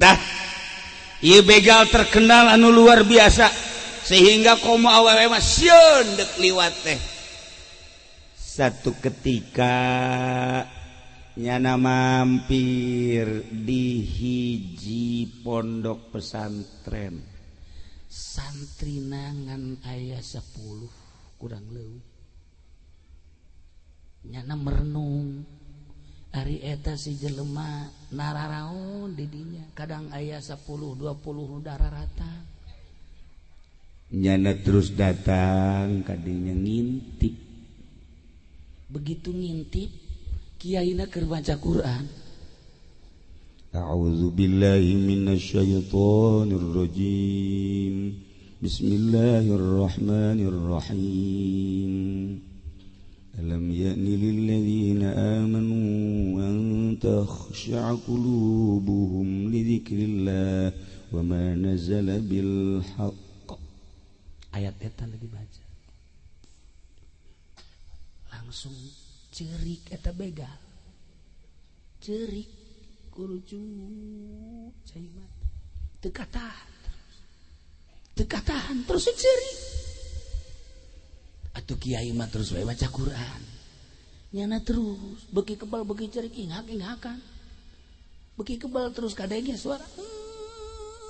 Tah, ieu begal terkenal anu luar biasa sehingga komo awewe mah sieun deuk liwat teh. Satu ketika nyana mampir di hiji pondok pesantren, santri ngan aya 10 kurang leuwih. Nyana merenung, ari eta si jelema nararaon di dinya, kadang aya 10 20 rata. Nyana terus datang kadinya ngintip. Begitu ngintip, kiaina keur baca Quran. A'udzu billahi minasyaitonir rajim. Bismillahirrahmanirrahim. Alam ya'ni lilladzina amanu an takhsha'a qulubuhum li dzikrillah wa ma nazala bil haqq. Ayat eta lagi baca. Langsung cerik eta begal. Cerik kurucu cai mata. Teu katahan terus. Teu katahan terus cerik. Atuh kiai mah terus wae maca Quran. Nyana terus beuki kebal beuki cerik inghak-inghakan. Beuki kebal terus kadenge suara.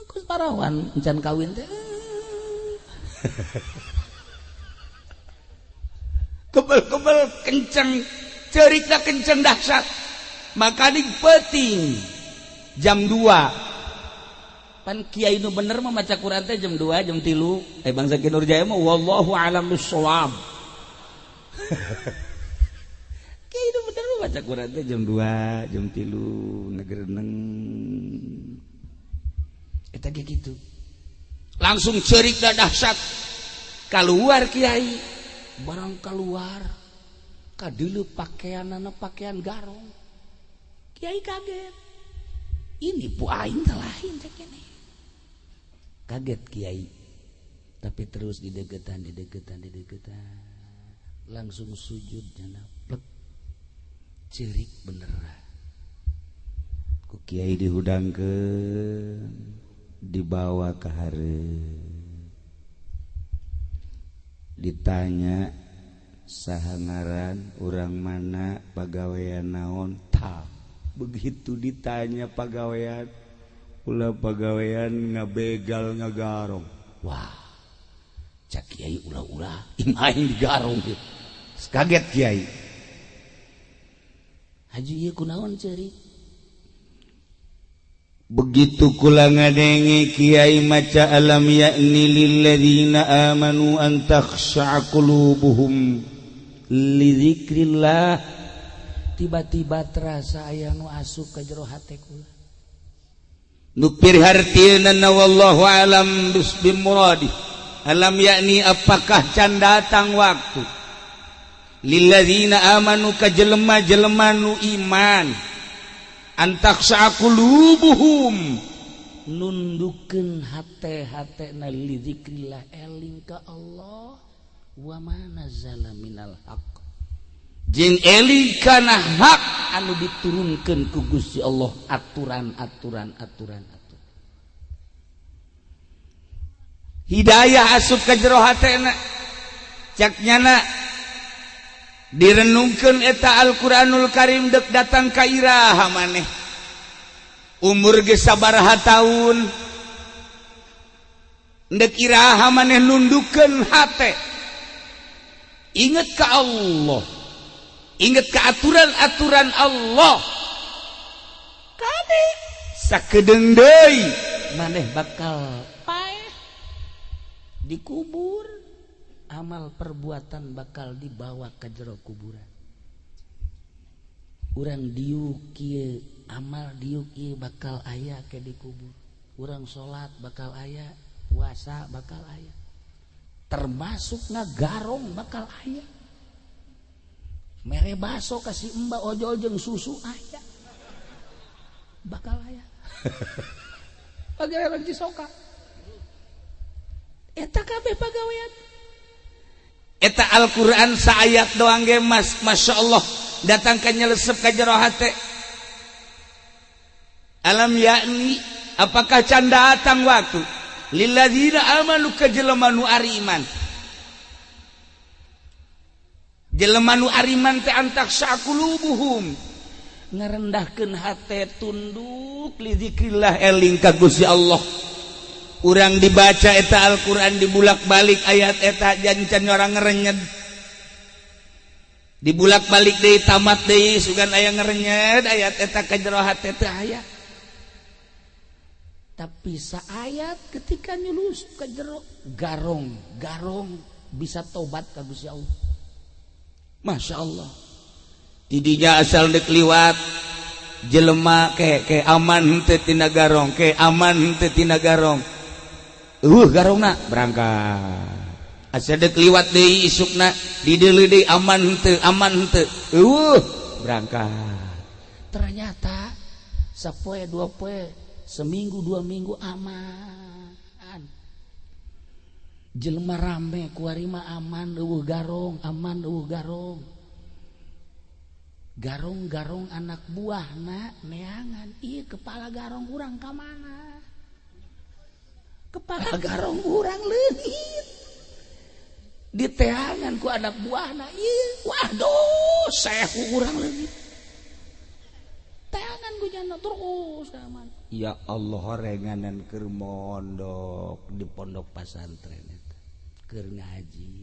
Kus parawan encan kawin teh. Kebal-kebal kenceng, cerikna kenceng dahsyat. Maka di peuting jam 2. Pan kiai nu bener mah maca Quran teh jam 2, jam 3. Bangsa Ki Nurjaya mah wallahu a'lam bissawab. Kiai nu bener mah maca Quran teh jam 2, jam 3 ngegereneng. Eta ge kitu. Langsung cerik dah dahsyat. Keluar kiai, barang keluar kadeuleu pakaianana pakaian garong. Kiai kaget. Ini bu aing lain cek ini. Kaget kiai. Tapi terus dideketan, dideketan, dideketan. Langsung sujud jana plek. Cerik beneran. Ku kiai dihudangkeun, dibawa ke hareup. Ditanya saha ngaran, urang mana, pagawean naon, tah. Begitu ditanya pagawean, ulah pagawean ngabegal ngagarong. Wah, cak kiai ulah-ulah imah aing digarong ieu. Kaget kiai. Haji ieu kunaon ceurik? Begitu kula ngadenge kiai maca alam ya'ni lilladzina amanu an takhsha'a qulubuhum li dzikrillah, tiba-tiba terasa aya nu asup ka jero hate kula. Nu pirhartieuna wallahu alam bismuradi. Alam yakni apakah can datang waktu lilladzina amanu ka jelema-jelema nu iman antakhsha'a qulubuhum, nundukeun hate-hatena li dzikrillah, eling ka Allah, wa ma nazala minal haqq, jeung eling kana hak anu diturunkeun ku Gusti Allah, aturan-aturan aturan aturan hidayah asup ka jero hatena. Cak nyana direnungkeun eta Al-Qur'anul Karim dek datang ka iraha maneh, umur ge sabaraha taun, dek iraha maneh nundukeun hate, inget ka Allah, inget ke aturan-aturan Allah, kade sakedeung deui maneh bakal paeh dikubur, amal perbuatan bakal dibawa ke jero kuburan. Urang diuk kieu, amal diuk ieu bakal aya ke dikubur. Urang salat bakal aya, puasa bakal aya, termasuk ngagarong bakal aya, mere baso kasih emba ojol jeung susu aya, bakal aya. Pagawean Cisoka eta kabeh pagawean. Eta Al-Qur'an saayat doang ge mas, Masya Allah datang ka nyelesep ka jero hate. Alam yakni Apakah can datang waktu lilladzina amanu ka jelema nu ariman? Jelema nu ariman teh antakhsya'a qulubuhum, ngarendahkeun hate, tunduk li dzikrillah, eling ka Gusti Allah. Urang dibaca eta Al-Qur'an, dibulak-balik ayat eta, jancan orang ngerenyed, dibulak-balik deui, tamat deui, sugan aya ngerenyed ayat eta ka jero hate teh aya. Tapi saayat ketika nyulus ke jero garong garong, bisa tobat ka Gusti Allah. Masya Allah, tidinya asal dek liwat jelema ke ke aman henteu tina garong, ke aman henteu tina garong, garongna berangkat. Asa dek liwat deui isukna, dideuleu deui, aman henteu, aman henteu, berangkat. Ternyata sapoe dua poe, seminggu 2 minggu aman. Jelema rame kuari mah aman, euweuh garong, aman, euweuh garong. Garong-garong anak buahna neangan, "Iya, kepala garong urang ka mana? Kepala garong urang leungit." Diteangan ku anak buahna, "Iya, waduh, sehu urang leungit." Teangan ku jana terus aman. Ya Allah, horenganan keur mondok di pondok pasantren eta keur ngaji,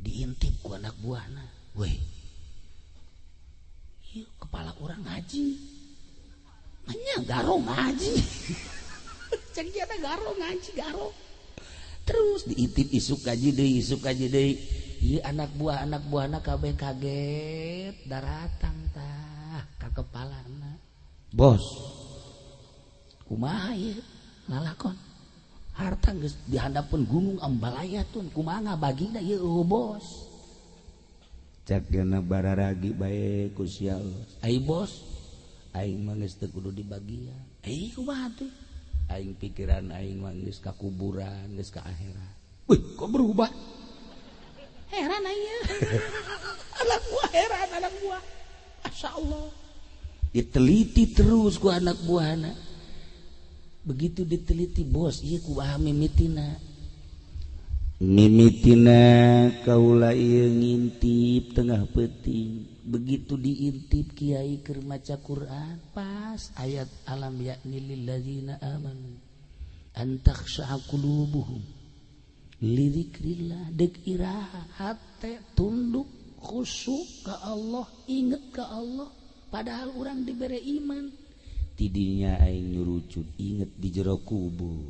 diintip ku anak buahna, "Weh, ieu kepala urang ngaji." Nya garong ngaji. Cek dia teh garong ngaji, garong. Terus diintip, isuk ngaji deui, isuk ngaji deui. Ieu anak buah, anak buahna kabeh kaget, daratang tah ka kepalana. "Bos, kumaha ieu lalakon? Harta geus dihandapeun gunung Ambalaya tun, kumaha ngabagina ieu, eueuh bos?" Cak geuna, "Bararagi bae ku sia. Ai bos, aing mah geus teu kudu dibagian." "Ai kumaha tuh?" "Aing pikiran aing mah geus ka kuburan, geus ka akhirat." Wih, kok berubah? Heran aing. Anak buah heran, anak buah. Masya Allah. Diteliti terus ku anak buahna. Begitu diteliti, "Bos, iya kumaha mimitina?" "Mimitina kaula ieu ngintip tengah peuting." Begitu diintip, kiai keur maca Quran, pas ayat alam ya'ni lilladzina amanu an takhsha'a qulubuhum li dzikrillah. Dek iraha hate tunduk khusyuk ke Allah, inget ke Allah, padahal orang diberi iman? "Tidinya aing nyurucut, inget di jero kubur,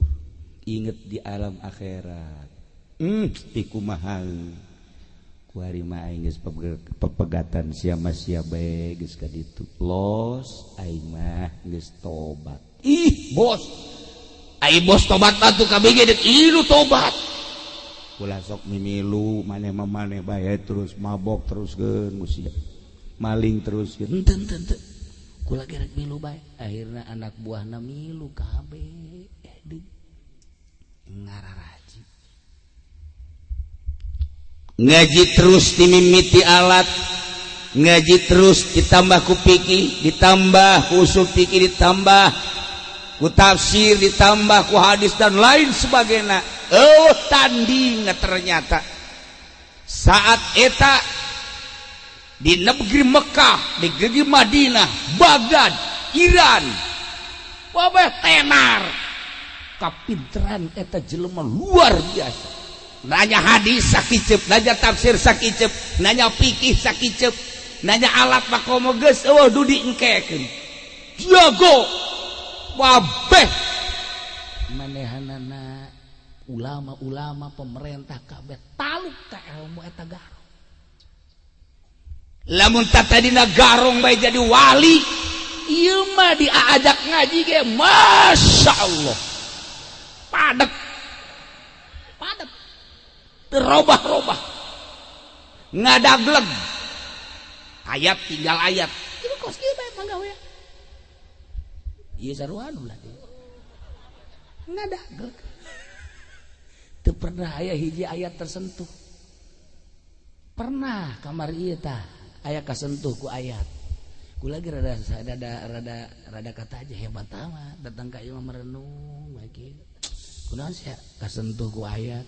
inget di alam akhirat, pikumaha kuari mah aing geus pepegatan sia mah sia bae, geus ka ditu los, aing mah geus tobat." "Ih bos, ai bos tobat atuh kabeh ge deuk ilu tobat. Ulah sok mimilu, maneh mah maneh bae terus mabok terus geun, sia maling terus geun." "Henteu, henteu, henteu, kula ge rek milu bae." Akhirna anak buahna milu kabeh, eh deui ngararaji ngaji terus, dimimiti alat ngaji terus, ditambah ku fikih, ditambah ku usul fikih, ditambah ku tafsir, ditambah ku hadis dan lain sebagainya. Oh, tanding. Ternyata saat eta di negeri Mekah, di negeri Madinah, Baghdad, Iran, wabah tenar kapinteran eta jelema luar biasa. Nanya hadis sakicep, nanya tafsir sakicep, nanya fikih sakicep, nanya alat makomo geus eueuh dudi engkekeun jago wabeh manehanana. Ulama-ulama, pemerintah kabeh taluk ka ilmu eta garong. Lamun tadina garong bae jadi wali, ieu mah diajak ngaji ge Masya Allah padet padet, terobah-robah, ngadagleg ayat tinggal ayat itu kos kieu bae panggawe ieu sarua ulah ngadagleg. Teu pernah aya hiji ayat tersentuh. Pernah kamar ieu tah aya kasentuh ku ayat. Kula ge rada rada rada kata aja hebat amat datang ka ieu merenung bae kieu. Kunaon sia kasentuh ku ayat.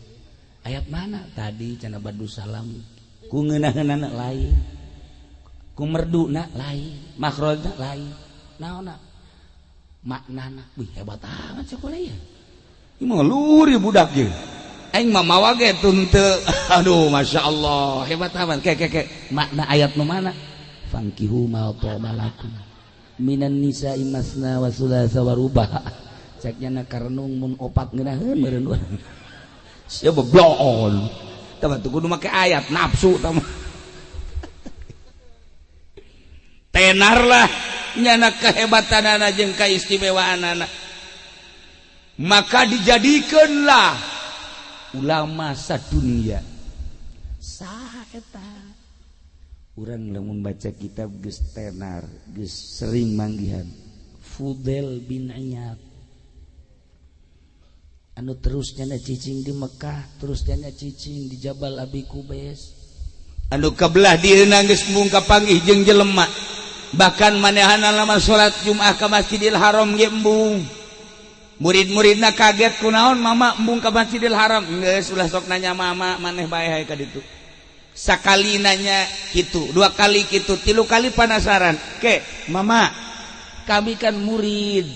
Ayat mana tadi cenah Badru Salam ku ngeunaheunana lain. Ku merduna lain, makhrajna lain. Naonna? Maknana. Wih hebat amat sekolah ya. Ieu mah luhur budak ieu. Aing mah mawa ge teu. Aduh Masya Allah hebat amat. Ke ke ke makna ayat nu mana? Fankihu ma thaba lakum minan nisa'i masna wa thulatha wa ruba. Cek nya karenung mun opat ngeunaheun meureun urang. Sia bebloon. Tah tuh kudu make ayat nafsu tah. Tenar lah nyana kehebatanana jeung kaistimewaanana. Maka dijadikanlah ulama sadunia. Saha eta? Urang lamun baca kitab geus tenar, geus sering manggihan Fudail bin Iyad. Anu terus nyana cicing di Mekah, terus nyana cicing di Jabal Abi Kubais. Anu kebelah dieuna geus mung kapanggih jeung jelema. Bahkan manehana lama salat Jumat ka Masjidil Haram ge embung. Murid-muridna kaget kunaon mama embung ka Masjidil Haram. Geus ulah sok nanya mama maneh bae hae ka ditu. Sakali nanya gitu, dua kali gitu, tilu kali penasaran. Ke, mama, kami kan murid.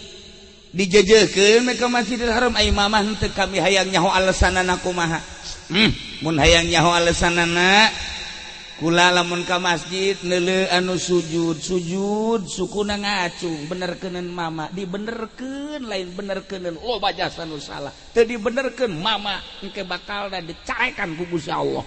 Dijejehkeun ka Masjidil Haram ai mama henteu kami hayang nyaho alesanana kumaha. Mun hayang nyaho alesanana kula lamun ka masjid neuleuh anu sujud, sujud sukuna ngacung, benerkeuneun mama, dibenerkeun lain benerkeuneun loba jasa nu salah. Teu dibenerkeun mama engke bakalna dicarekan ku Gusti Allah.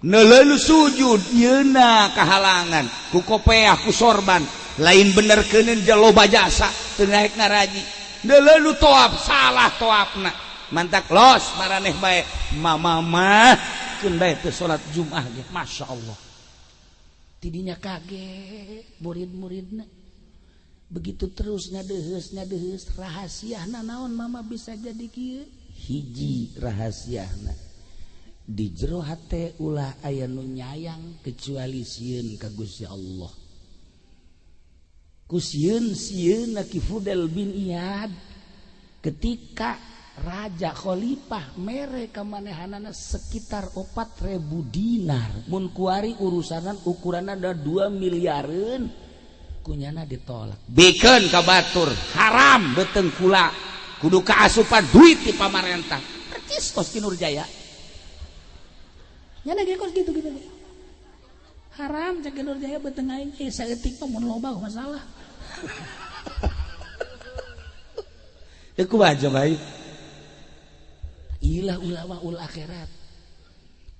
Neuleuh sujud yeuna kahalangan ku kopeah ku sorban lain bener keuneun loba jasa teu naek ngaraji. Neuleuh toap salah toapna mantak los maraneh bae mama mah keun bae teu salat Jumat ge. Masya Allah tidinya kaget murid-muridna begitu terus ngadeheus ngadeheus rahasiana naon mama bisa jadi kieu. Hiji rahasiana di jero hate ulah aya nu nyayang kecuali sieun ka Gusti Allah. Ku sieun sieun Ki Fudail bin Iyad ketika raja khalifah mere ka manehanana sekitar 4.000 dinar mun kuari urusanan ukuranna ada 2 miliareun kunyana ditolak. Bikeun ka batur haram beuteung kula kudu kaasupan duit ti pamarentah. Percis kos Ki Nurjaya. Nyana ge kos gitu gitu. Haram cek Ki Nurjaya beuteung aing saeutik mah mun loba masalah. Ya kumaha coba ilah ulama ul akhirat.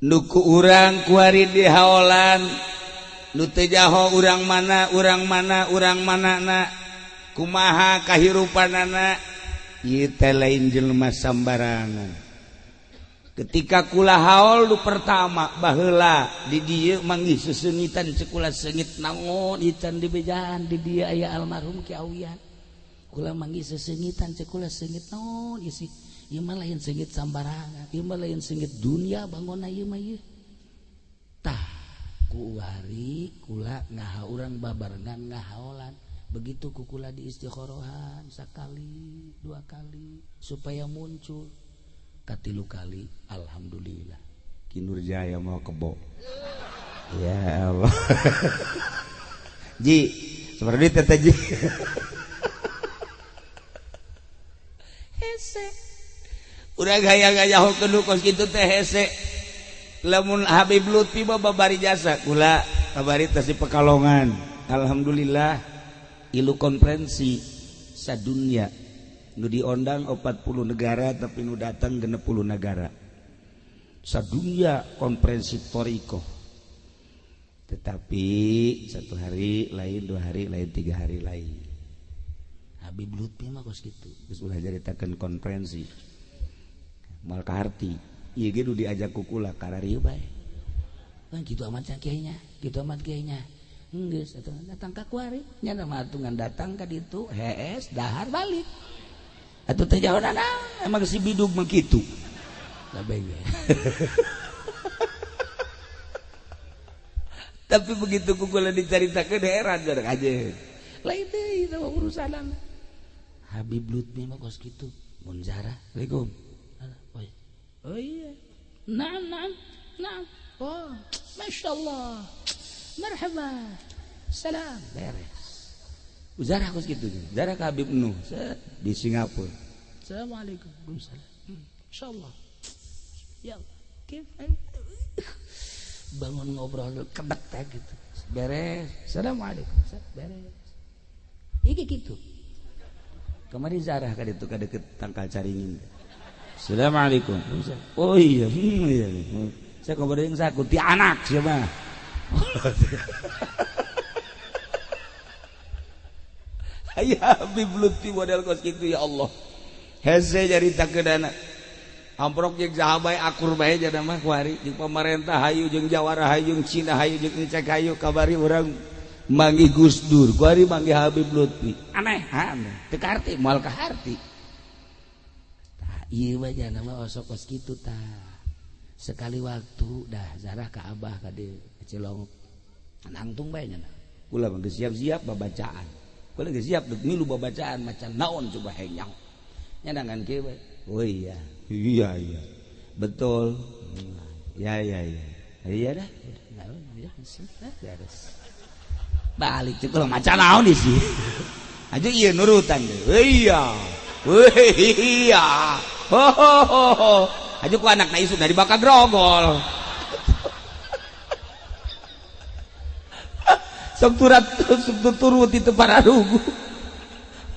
Nu ku urang kuari di haolan nu teu jaho urang mana urang mana urang manana kumaha kahirupanana ieu teh lain jelema sambarangan. Ketika kula haol nu pertama baheula di dieu manggih seseungitan cek kula seungit naon ieu can dibejaan di dieu aya almarhum Ki Awian. Kula manggih seseungitan cek kula seungit naon ieu sih. Ieu mah lain seungit sambarangan, ieu mah lain seungit dunia bangona ieu mah ieu. Tah kuari kula ngaha urang babarengan ngahaolan. Begitu ku kula di istikhorohan sakali, dua kali supaya muncul. Katilu kali alhamdulillah Ki Nurjaya mau kebo. Ya Allah. Ji seperti teh ji. Hese udah gaya-gaya hokeun kos kitu teh hese. Lamun Habib Lutfi mah babari jasa kula babari teh si Pekalongan. Alhamdulillah ilu konferensi sadunya nu diondang 40 negara tapi nu datang 60 negara. Sadunia konferensi toriko. Tetapi satu hari lain, dua hari lain, tiga hari lain. Habib Lutfi mah kos kitu. Geus ulah caritakeun konferensi. Moal kaharti. Ieu ge nu diajak ku kula kararieu bae. Kan kitu amat kiainya, kitu amat kiainya. Geus atuh datang ka kuari, nya mah atuh ngan datang ka ditu, hees dahar balik. Atuh teh jauh emang si bidug mah kitu. Labeh ge. Tapi begitu ku kula dicaritakeun heran jarang aja. Lain deui itu urusan. Habib Lutfi mah kos kitu. Mun zarah, Assalamualaikum. Oh, iya. Oh iya. Naam, naam, naam. Oh, Masya Allah. Marhaba. Salam. Beres. Zarah kos kitu. Zarah ke Habib Nuh di Singapura. Assalamualaikum. Waalaikumsalam. Insyaallah. Ya Allah. Kif? Bangun ngobrol kebet ya gitu. Beres. Assalamualaikum. Beres. Iki gitu. Kemarin zarah ka ditu ka deket tangkal caringin. Assalamualaikum. Oh iya, iya. Saya kemarin saku ti anak siapa? Ya Habib Lutfi model kos kitu ya Allah. Hese caritakeun anak. Amprok jeung saha bae akur bae jana mah kuari jeung pamarentah hayu jeung jawara hayu jeung Cina hayu jeung Encek hayu kabari urang manggih Gus Dur kuari manggih Habib Lutfi. Aneh, aneh. Teu kaharti moal kaharti. Tah ieu mah jana mah osok kos kitu tah. Sekali waktu dah zarah ka Abah ka dieu Cilongok. Nangtung bae nya. Kula mah geus siap-siap babacaan. Kula geus siap deuk milu babacaan macan naon coba henyang. Nyandangan kieu bae. Oh iya. Iya iya. Betul. Ya ya ya. Iya dah. Ya, beres. Balik cek kula macan naon di sih. Aja ieu nurutan. Iya. Iya. Ho ho ho. Aja ku anakna isuk dari bakal grogol. Sok turat sok turut itu para rugu.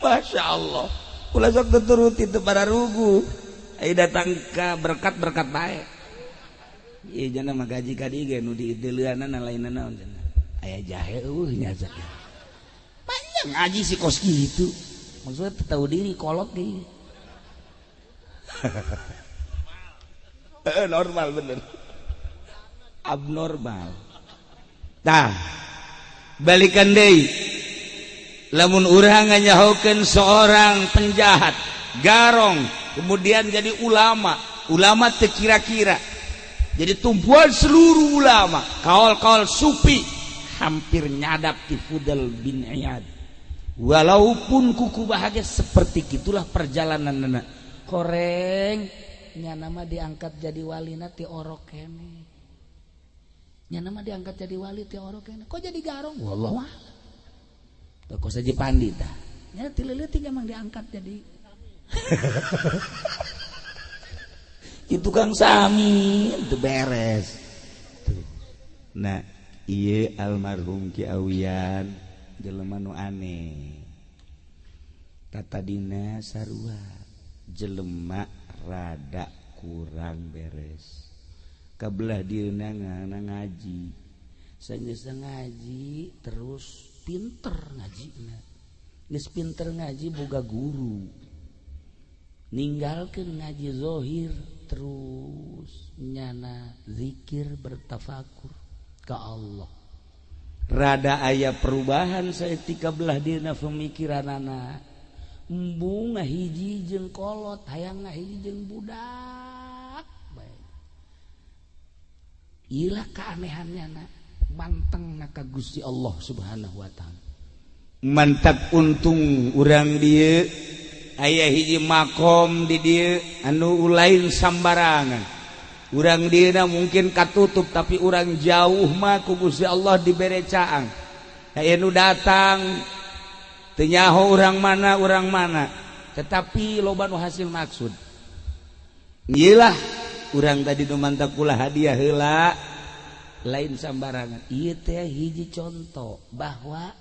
Masya Allah. Ulah sok turut itu para rugu. Ayo datang ke berkat-berkat bae. Ieu jana mah gaji ka dieu ge nu diideuleunana lainna naon cenah. Aya jahe eueuh nya cenah. Panjang ngaji si kos kitu. Maksudnya tahu diri kolot ge. Normal bener. Abnormal. Tah, balikan deui. Lamun urang nganyahokeun seorang penjahat, garong, kemudian jadi ulama, ulama teu kira-kira. Jadi tumpuan seluruh ulama, kaol-kaol sufi hampir nyadap ti Fudel bin Iyad. Walaupun kuku bahagia seperti itulah perjalanan koreng nya nama diangkat jadi walina ti orok kene. Nya nama diangkat jadi wali ti orok kene. Kok jadi garong? Wallahu a'lam. Tah kos aja pandi tah. Nya ti leutik emang diangkat jadi. Itu tukang sami itu beres. Tuh. Nah, ieu almarhum Ki Awian jelema nu aneh. Tatadina sarua jelema rada kurang beres. Kabelah dieuna ngana ngaji. Sageus ngaji terus pinter ngajina. Geus pinter ngaji boga guru. Ninggalkeun ngaji zahir terus nyana zikir bertafakur ka Allah. Rada aya perubahan saeutik kabelah dieuna pemikiranana. Embung ngahiji jeung kolot, hayang ngahiji jeung budak. Baik. Ilah keanehannya na, manteng na ka Gusti Allah Subhanahu wa taala. Mantap untung urang dieu aya hiji makom di dieu anu lain sambarangan. Urang dieu mungkin katutup tapi urang jauh mah ku Gusti Allah dibere caang. Aya nu datang teu nyaho urang mana, tetapi loba nu hasil maksud. Iyalah urang tadi nu mantap kula hadiah heula lain sambarangan. Ieu teh hiji contoh bahwa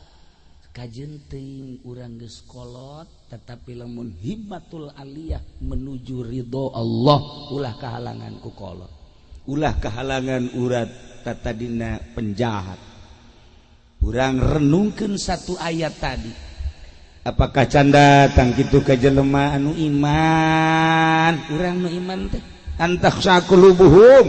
kajen teuing urang geus kolot tetapi lamun himmatul aliyah menuju ridho Allah ulah kahalangan ku kolot, ulah kahalangan urat tatadina penjahat. Urang renungkeun satu ayat tadi. Apakah canda tang kitu ka jelema anu iman? Urang nu iman teh antakhsha qulubuhum,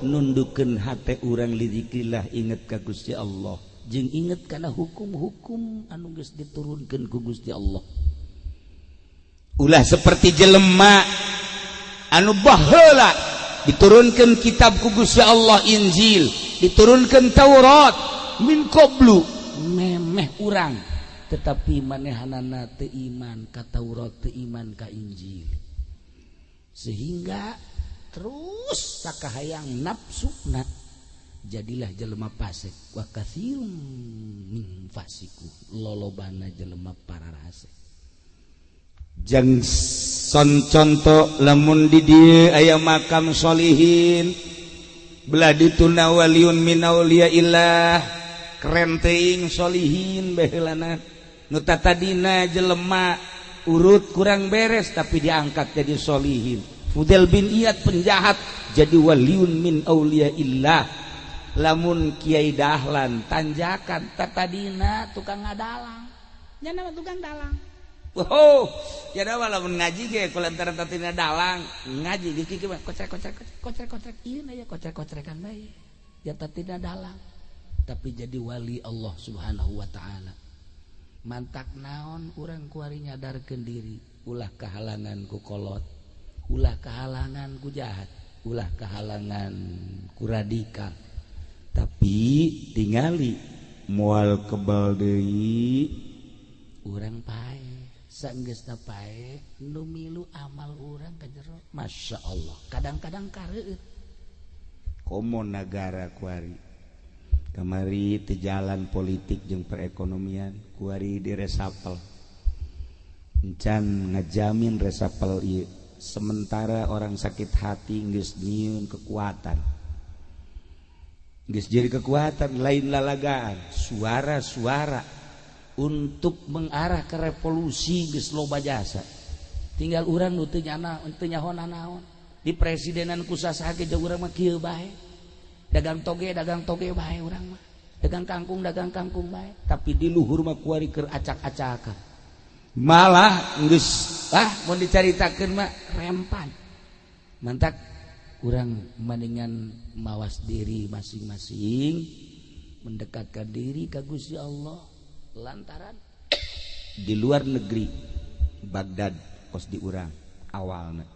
nundukeun hate urang li zikrillah, inget ka Gusti Allah jeung inget kana hukum-hukum anu geus diturunkeun ku Gusti Allah. Ulah seperti jelema anu baheula diturunkeun kitab ku Gusti Allah Injil, diturunkeun Taurat, min qablu memeh urang tetapi manehanana teu iman ka Taurat teu iman ka Injil sehingga terus sakahayang nafsuna jadilah jelema fasik wa katsirum min fasiku lolobana jelema pararasek jang son contoh lamun di dieu aya makam solihin belah dituna waliun min auliyaillah keren teuing solihin baheulana nu tatadina jelema urut kurang beres tapi diangkat jadi solihin. Fudel bin Iyad penjahat jadi waliun min auliyaillah. Lamun Kiai Dahlan tanjakan tatadina tukang ngadalang nya nama tukang dalang. Wow, ya dah lamun ngaji ge kulantaran tatadina dalang ngaji di kieu mah kocrek-kocrek kocrek-kocrek ieu na ya kocrek-kocrekan bae ya tatadina dalang tapi jadi wali Allah Subhanahu wa taala. Mantak naon urang kuari nyadarkeun diri ulah kahalangan ku kolot ulah kahalangan ku jahat ulah kahalangan ku radikal tapi tingali moal kebal deui urang pae saenggeusna pae nu milu amal urang ka jero Masya Allah kadang-kadang kareueut komo nagara kuari kamari teu jalan politik jeung perekonomian kuari diresapel encan ngajamin resapel ieu sementara orang sakit hati geus nyieun kekuatan geus jadi kekuatan lain lalagaan suara-suara untuk mengarah ke revolusi geus loba jasa tinggal urang nu teu nyana teu nyaho nanaon di presidenan ku sasaha ge urang mah kieu bae dagang toge bae urang mah dagang kangkung bae tapi di luhur mah kuari keur acak-acakan malah geus ah mun dicaritakeun mah rempan mantak urang mendingan mawas diri masing-masing mendekatkan diri ka Gusti Allah lantaran di luar negeri Baghdad kos di urang awalna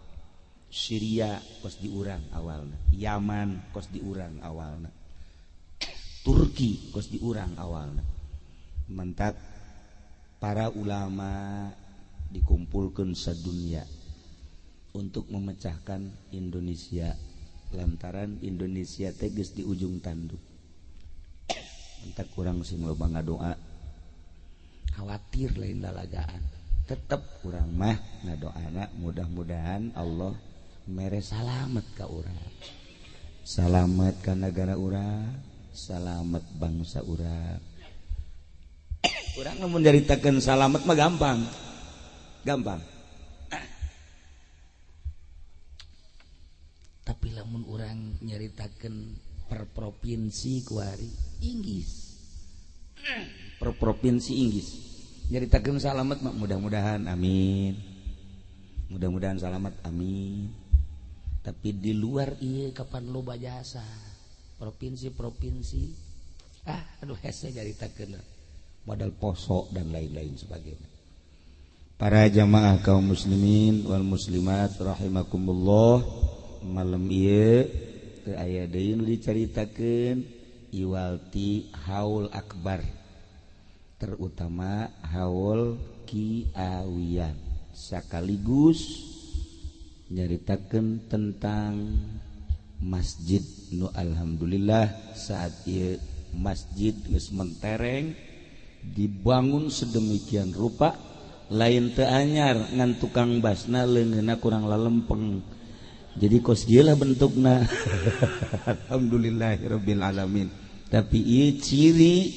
Syria kos di urang awalna Yaman kos di urang awalna Turki kos di urang awalna mentak para ulama dikumpulkan sedunia untuk memecahkan Indonesia lantaran Indonesia tegas di ujung tanduk. Entak kurang sing loba ngadoa khawatir lain lalagaan tetep kurang mah ngadoana mudah-mudahan Allah mere salamet ka urang salamet ka nagara urang salamet bangsa urang. Urang lamun nyaritakeun salamet mah gampang gampang tapi lamun urang nyaritakeun per provinsi kuari Inggris per provinsi Inggris nyaritakeun salamet mah mudah-mudahan amin mudah-mudahan salamet amin tapi di luar ieu kapan loba jasa provinsi-provinsi ah aduh hese nyaritakeun modal poso dan lain-lain sebagainya. Para jamaah kaum muslimin wal muslimat rahimakumullah malam ieu teu aya deui nu dicaritakeun iwalti haul akbar terutama haul Kiawian sekaligus nyaritakeun tentang masjid nu alhamdulillah saat ieu masjid geus mentereng dibangun sedemikian rupa lain teu anyar ngan tukang basna leungeunna kurang lalempeng jadi kos ieu lah bentukna. Alhamdulillahirabbil alamin. Tapi ieu ciri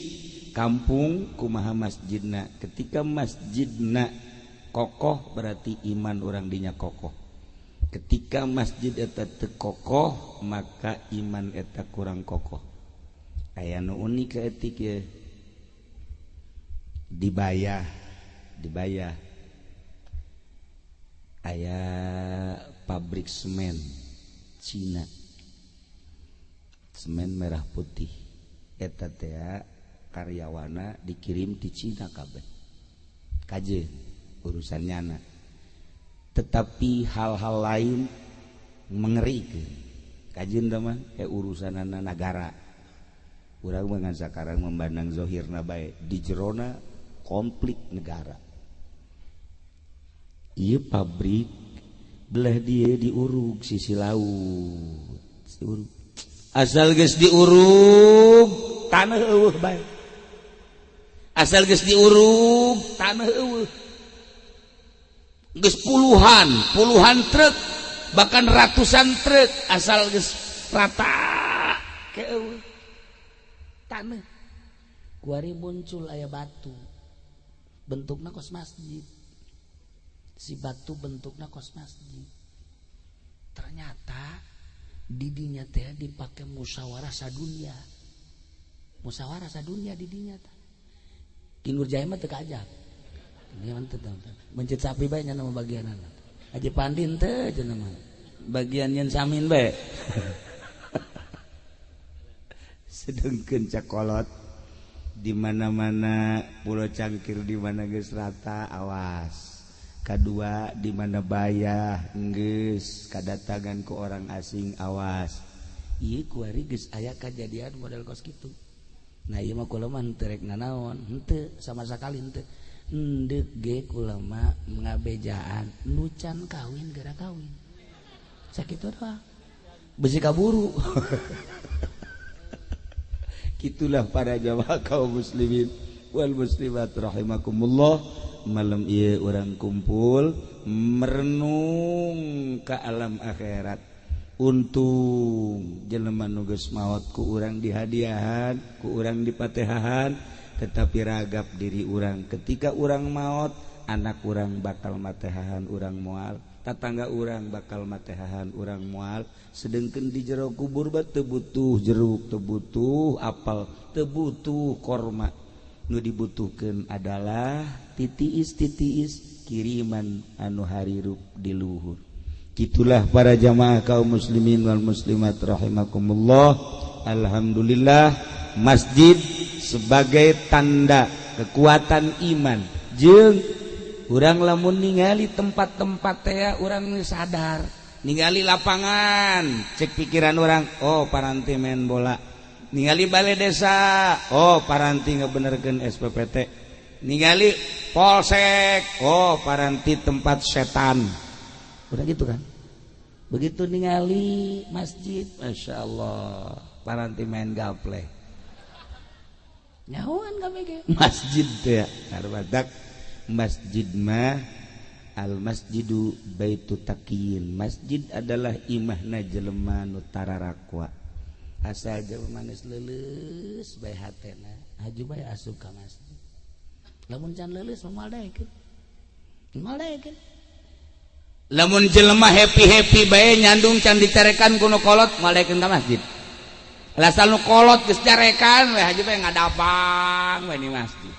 kampung kumaha masjidna ketika masjidna kokoh berarti iman orang dinya kokoh ketika masjid eta teu kokoh maka iman eta kurang kokoh. Aya nu unik etik ye dibayah aya pabrik semen Cina semen merah putih eta teh karyawana dikirim di Cina kabeh kaje urusan nyana tetapi hal-hal lain mengerikan kajeun mah kayak urusanana nagara Urang mah sekarang memandang zohirna bae, di jerona konflik negara. Ieu pabrik belah dia diurug sisi laut, diurug. Asal geus diurug tanah euweuh bae. Asal geus diurug tanah euweuh. Geus puluhan, puluhan truk, bahkan ratusan truk, asal geus rata ke euweuh tanah. Kuari muncul aya batu bentukna kos masjid. Si batu bentukna kos masjid, ternyata didinya teh dipakai musyawarah sadunia, musyawarah sadunia didinya teh. Ki Nur Jaya mah teu kaajak. Ini mah teu mencet sapi bae nya nama bagianana. Haji Pandin teh cenah mah bagian nyen samin bae. Sedengkeun cakolot di mana-mana Pulau Cangkir di mana geus rata awas. Kedua di mana bayah geus kadatangan ku orang asing awas. Ieu kuari geus aya kajadian model kos kitu. Nah ieu mah kula mah henteu rek nanaon, henteu sama sakali henteu. Endeuk ge kula mah ngabejaan nu can kawin geura kawin. Sakitu doang. Besi kaburu. Kitulah para jamaah kaum muslimin wal muslimat rahimakumullah. Malam ieu urang kumpul merenung ke alam akhirat. Untung jelema nu geus maot ku urang dihadiahan, ku urang dipatehahan, tetapi ragap diri urang ketika urang maot, anak urang bakal matehahan urang moal, tatangga urang bakal matehahan urang moal. Sedengkeun di jero kubur ba teu butuh jeruk, teu butuh apel, teu butuh korma. Nu dibutuhkeun adalah titiis-titiis kiriman anu harirup di luhur. Gitulah para jamaah kaum muslimin wal muslimat rahimakumullah. Alhamdulillah masjid sebagai tanda kekuatan iman. Jeung urang lamun ningali tempat-tempat teh urang sadar, ningali lapangan cek pikiran urang, oh paranti main bola. Ningali balai desa, oh paranti ngebenerkeun SPPT. Ningali polsek, oh paranti tempat setan. Udah gitu kan. Begitu ningali masjid, masya Allah, paranti main gaple. Nyahuan KPG masjid teh karbadak masjid mah al masjidu baitu taqiyin. Masjid adalah imahna jelema nu tararakwa. Asal jelema geus leuleus bae hatena, haju bae asup ka masjid. Lamun can leuleus mah moal daekeun. Moal daekeun. Lamun jelema happy-happy bae nyandung can dicarekan ku nu kolot moal daekeun ka masjid. Asal nu kolot geus carekan we haju bae ngadapang we di masjid.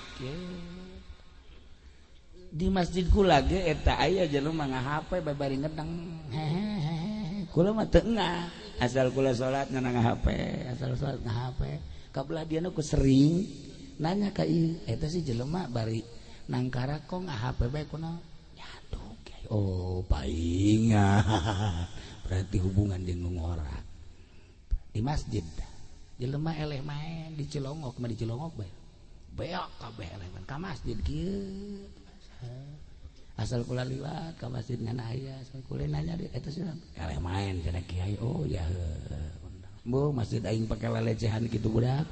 Di masjid kula ge eta aya jelema nga-HP bae bari ngedeng. Hehehe. Kula mah teu engah. Asal kula salat ngan nga-HP, asal salat nga-HP. Kabelah dia ku sering nanya ka ieu, eta si jelema bari nangkara kok nga-HP bae kunaon? Nyandung kiai. Oh, paingan. Berarti hubungan jeung nu ngora. Di masjid jelema eleh main di Cilongok, mah di Cilongok bae. Beak kabeh eleh main ka masjid kieu. Asal kula liwat ka masjid ngan aya, asal kula nanya di eta sih eleh main cenah kiai. Oh ya heuh. Bu, masjid aing pake lelecehan kitu budak.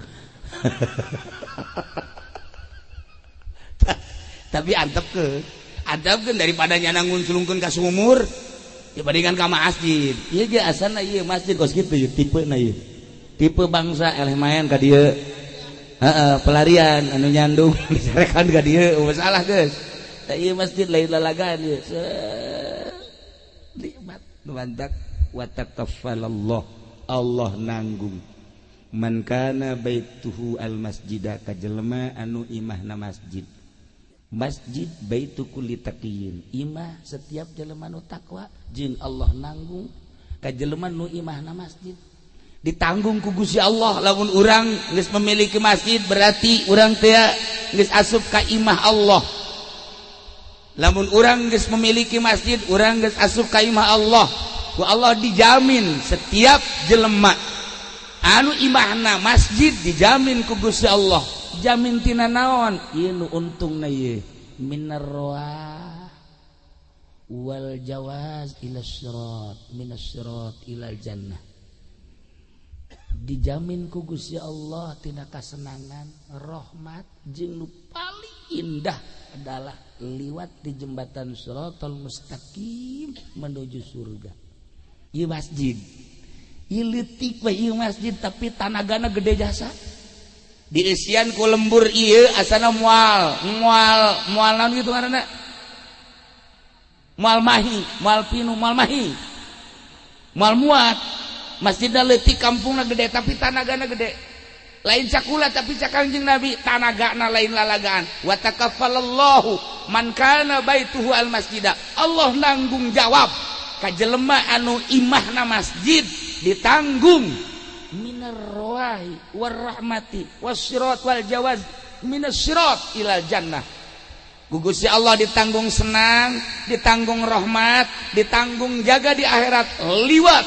Tapi antepkeun. Antepkeun daripada nyana ngunculungkeun ka sumur dibandingkan ka masjid. Ieu ge asalna ieu masjid kos kitu ieu tipena ieu. Tipe bangsa eleh main ka dieu. Heeh, pelarian anu nyandung dicarekan ka dieu, masalah geus. Tah ieu masjid lain lalagaan ieu. Nikmat nu mantak wa taqaffalallah. Allah nanggung. Man kana baituhu al masjida ka jelema anu imahna masjid. Masjid baitu kulli taqiyin. Imah setiap jelema nu takwa jeung Allah nanggung ka jelema nu imahna masjid. Ditanggung ku Gusti Allah. Lamun urang geus memiliki masjid berarti urang teh geus asup ka imah Allah. Lamun urang geus memiliki masjid, urang geus asup ka imah Allah. Ku Allah dijamin setiap jelema Anu imahna masjid dijamin ku Gusti Allah. Jamin tina naon? Ieu nu untungna ieu minar roah wal jawaz ila sirat minas sirat ilal jannah. Dijamin ku Gusti Allah tina kasenangan, rahmat jeung nu paling indah adalah liwat di jembatan Shiratal Mustaqim menuju surga. Ieu masjid. Ieu leutik we ieu masjid tapi tanagana gede jasa. Diisian ku lembur ieu asana moal, moal, moal naon kitu ngaranna? Moal mahi, moal pinu, moal mahi. Moal muat. Masjidna leutik, kampungna gede tapi tanagana gede. Lain cakula tapi cak Kangjeng Nabi tanagana lain lalagaan. Wa takaffalallahu man kana baituhu al masjida. Allah nanggung jawab ka jelema anu imahna masjid ditanggung minar rawahi war rahmati was sirat wal jawaz minas sirat ilal jannah. Ku Gusti Allah ditanggung senang, ditanggung rahmat, ditanggung jaga di akhirat liwat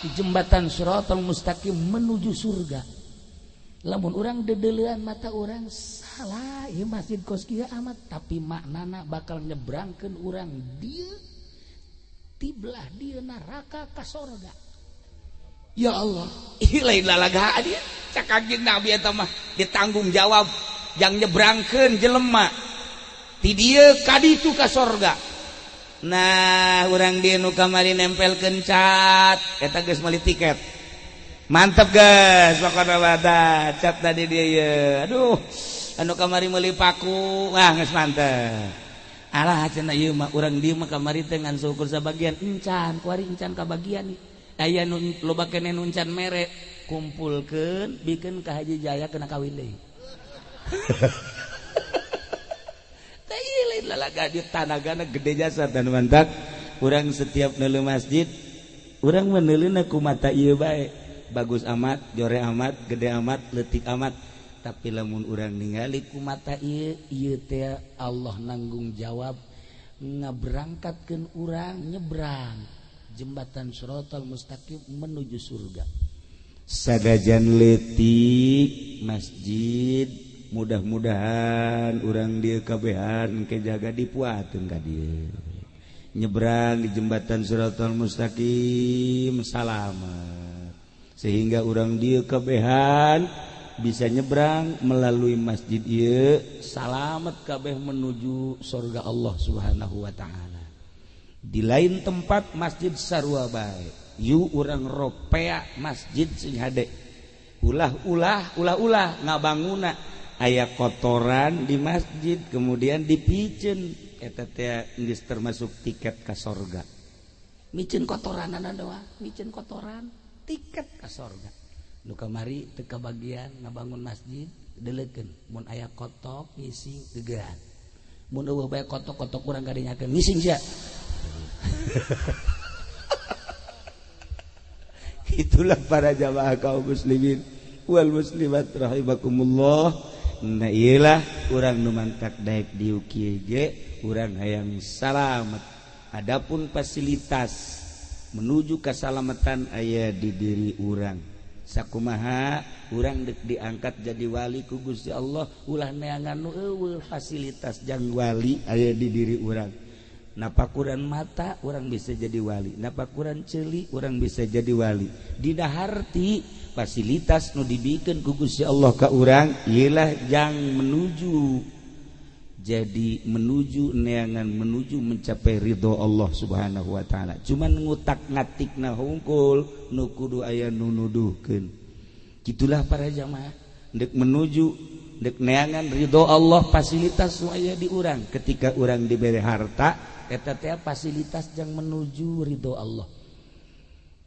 di jembatan Shiratal Mustaqim menuju surga. Lamun urang dedelean mata urang salah ieu masjid kos kieu amat, tapi maknana bakal nyebrangkeun urang dieu tiblah dieu neraka ka sorga. Ya Allah, ieu lain lalagaan ieu. Cak Kangjeng Nabi eta mah ditanggung jawab jang nyebrangkeun jelema ti dieu ka ditu ka sorga. Nah, urang dieu nu kamari nempelkeun cat eta geus meuli tiket. Mantap guys, pokokna mah cat tadi dia ye. Aduh, anu kamari meuli paku, ah geus mantep. Alah cenah ieu mah urang dieu mah kamari teh ngan syukur sabagian encan, kuari encan kabagian nih. Aya nu loba keneh nu encan mere, kumpulkeun bikeun ka Haji Jaya kena kawin deui. Teh ieu lain lalaga di tanagana gede jasa dan mantak. Urang setiap neuleuh masjid, urang meneuleuhna ku mata ieu bae. Bagus amat, jore amat, gede amat, leutik amat. Tapi lamun urang ningali ku mata ieu, ieu teh Allah nanggung jawab ngaberangkatkeun urang nyebrang jembatan Shiratal Mustaqim menuju surga. Sadajan leutik masjid, mudah-mudahan urang dieu kabehan ke jaga dipuateun ka dieu. Nyebrang di jembatan Shiratal Mustaqim salamet. Sehingga urang dieu kabehan bisa nyebrang melalui masjid ieu salamet kabeh menuju surga Allah Subhanahu wa taala. Di lain tempat masjid sarua bae. Yu urang ropea masjid sing hade. Ulah-ulah, ulah-ulah ngabanguna aya kotoran di masjid kemudian dipiceun eta teh geus termasuk tiket ka sorga. Miceun kotoranana doang, miceun kotoran tiket ka sorga. Nu kamari teu kabagian ngabangun masjid deleukeun mun aya kotok ngising gegeran. Mun eueuh bae kotok-kotok urang kadinyakeun ngising sia. Itulah para jamaah kaum muslimin wal muslimat rahimakumullah. Nah iyalah urang nu mantak daek dieu kieu ge urang hayang salamet. Adapun fasilitas menuju keselamatan aya di diri urang. Sakumaha urang dek diangkat jadi wali ku Gusti Allah, ulah neangan nu eueuh fasilitas jang wali aya di diri urang. Napakuran mata urang bisa jadi wali, napakuran ceuli urang bisa jadi wali. Dina harti fasilitas nu dibikeun ku Gusti Allah ka urang ieulah jang menuju jadi menuju neangan menuju mencapai ridho Allah Subhanahu wa taala. Cuman ngutak-ngatikna hungkul nu kudu aya nu nuduhkeun. Gitulah para jamaah dek menuju dek neangan ridho Allah fasilitas nu aya di urang. Ketika urang dibere harta eta teh fasilitas jang menuju ridho Allah.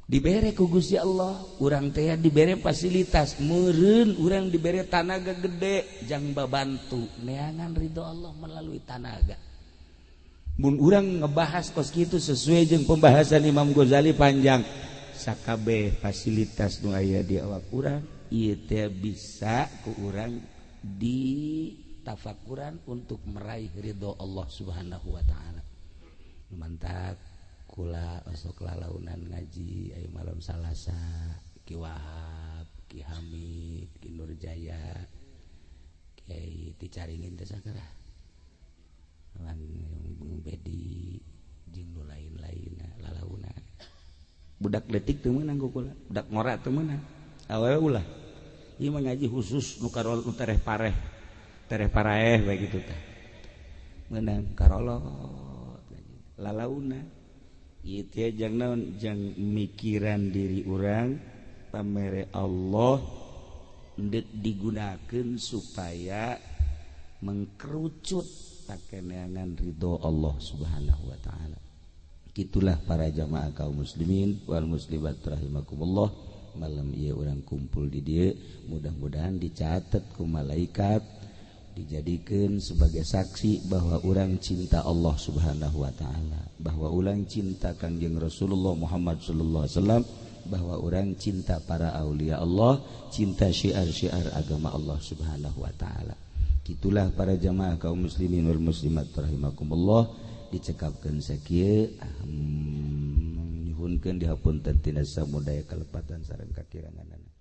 Dibere ku Gusti Allah, urang teh dibere fasilitas, meureun urang dibere tanaga gede jang babantu neangan ridho Allah melalui tanaga. Mun urang ngebahas kos kitu sesuai jeung pembahasan Imam Ghazali panjang, sakabeh fasilitas nu aya di awak urang ieu teh bisa ku urang ditafakuran untuk meraih ridho Allah Subhanahu wa taala. Mantap. Kula osok lalaunan ngaji ayo malam Salasa Ki Wahab Ki Hamid, Ki Nurjaya, Kiai Ticaringin teh sakara lan Bedi jeung nu lain-lain lalauna. Budak leutik teu meunang ku kula, budak ngora teu meunang, awewe ulah. Ieu mah ngaji khusus nu karol, nu tereh pareh, tereh paraeh bae kitu tah. Meunang karolot lalauna. Ieu teh jang naon? Jang mikiran diri urang pamere Allah ndek digunakeun supaya mengkerucut pakeneangan ridho Allah Subhanahu wa taala. Gitulah para jamaah kaum muslimin wal muslimat rahimakumullah. Malam ieu urang kumpul di dieu, mudah-mudahan dicatat ku malaikat, dijadikan sebagai saksi bahwa orang cinta Allah Subhanahu wa taala, bahwa orang cinta Kangjeng Rasulullah Muhammad sallallahu alaihi wasallam, bahwa orang cinta para aulia Allah, cinta syiar-syiar agama Allah Subhanahu wa taala. Gitulah para jamaah kaum muslimin wal muslimat rahimakumullah. Dicekapkeun sakieu, nyuhunkeun dihapunten tina samudaya kalepatan sareng kakiranganana.